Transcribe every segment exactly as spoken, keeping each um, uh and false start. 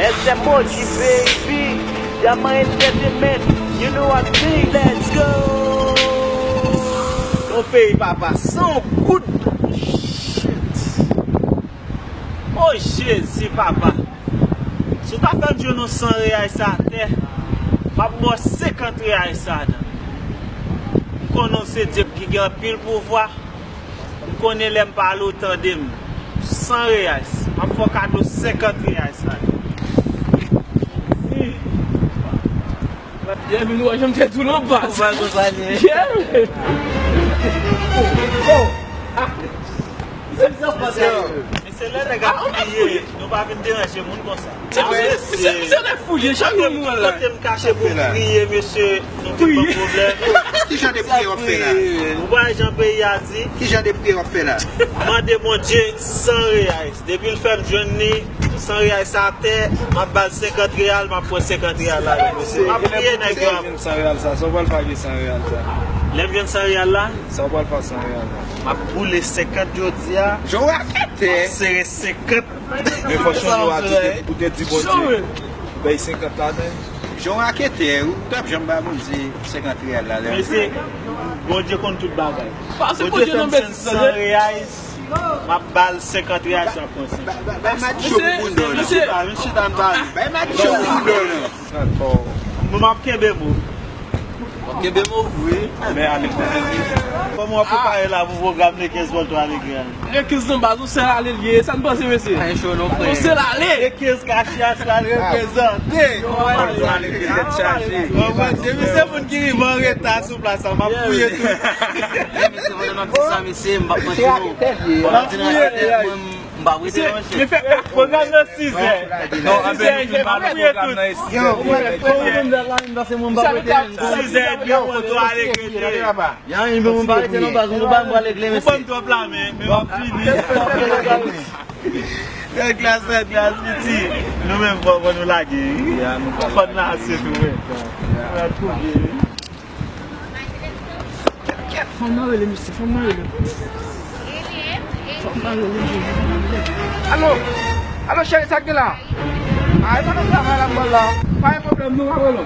L S M O G, baby. Diamond Entertainment. You know what I mean? Let's go. Yon peyi papa san goud. Shit. O Jezi papa. Si w ta fè m jwenn yon san reyal sa atè, m ap ba w senkant reyal sa adan. M konnen w se Dye ki gen anpil pouvwa. M konnen lè m pale w tande m. San reyal. M ap fè w kado senkant reyal sa. Yè, men nou wè jan m te tou nan baz. Ou pa konn sa li ye. Yè, men. Oh, oh. Ah. Se sa, mesye, lè nèg ap kriye, nou pa vin deranje moun konsa. Se, se, se, se lè fouye, chak moun mwen la. Kote m kache pou m kriye, mesye, nou vin ban pwoblèm. Ki jan de priye w ap fè la? Ou pa wè jan peyi a di? Ki jan de priye w ap fè la? Mande Bondye san reyal. Depi l fè m jwenn li, san reyal sa atè, m ap ba l senkant reyal, m ap pran senkant reyal la, mesye. M ap priye nèg yo. San reyal sa, sa w pral fè ak san reyal sa? Lè m jwenn san reyal la, sa w pral fè san reyal la? M ap boule senkant jodi a. Jan w raketè. M ap sere senkant. Men fò chonje w a di depi pou te di Bondye, bay senkant ladan. Jan w raketè, ou t ap janm ba Bondye senkant reyal la lè. Mesye, Bondye konn tout bagay. Bondye fè m jwenn san reyal, m ap ba l senkant reyal san pwen senkant. Bay, bay, bay Matcho pou moun nan. Mesye, mesye, chita n pale. Bay Matcho pou moun nan. Nou m ap kenbe mo. W ap kenbe mo? Wi. Men ale. Kòman w ap prepare la pou pwogram le kenz pou l tou ale gran? Le kenz nan baz, yon sèl ale l ye. Sa n panse, mesye? Pa gen cho non, frè. Yon sèl ale. Le kenz Caxias pral reprezante. Yo, ale, ale, tèt chaje. Depi se moun ki rive an reta sou plas la, m ap fouye tou. Mesye, pandan n ap di sa, mesye, m p ap manti nou. M ap fouye. M pa prete non, mesye. Pwogram nan sizè. Sizè edmi, w konn tou ale krete. Sizè edmi, w konn tou ale krete. Ou ban m twòp la, men, men w ap fini. Rèd glas, rèd glas, piti. Nou menm fò, fò nou lage. Fò n lase tou, men. Fò m nan rele misye, fò m nan rele. Fò m nan rele misye. Alo, alo cheri, sa k gen la? A, e pa nan travay la m pral la. Pa gen pwoblèm, nou va rele w.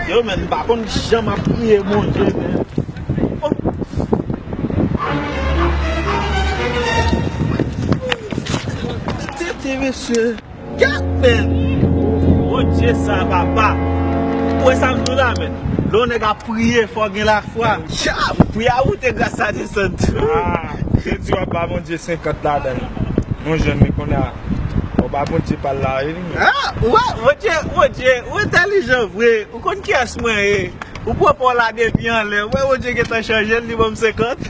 Yo, men, m pa konn jan m ap priye Bondye, men. Oh. Tete, mesye. Gad, men. Bondye sa, papa. Ou wè sa m di w la, men. Lè yon nèg ap priye, fò w gen lafwa. Cha, priye a moute, gras la desann tou. Ah, se di w ap ba Bondye senkant ladan l. Yon jèn, men kounye a, w ap ba Bondye pa l la, wi. Ah, ou wè, Bondye, Bondye, ou entèlijan vre. Ou konn kiyès mwen ye. Ou pran pa w la depi anlè. Ou wè Bondye gentan chanje l, li ban m senkant.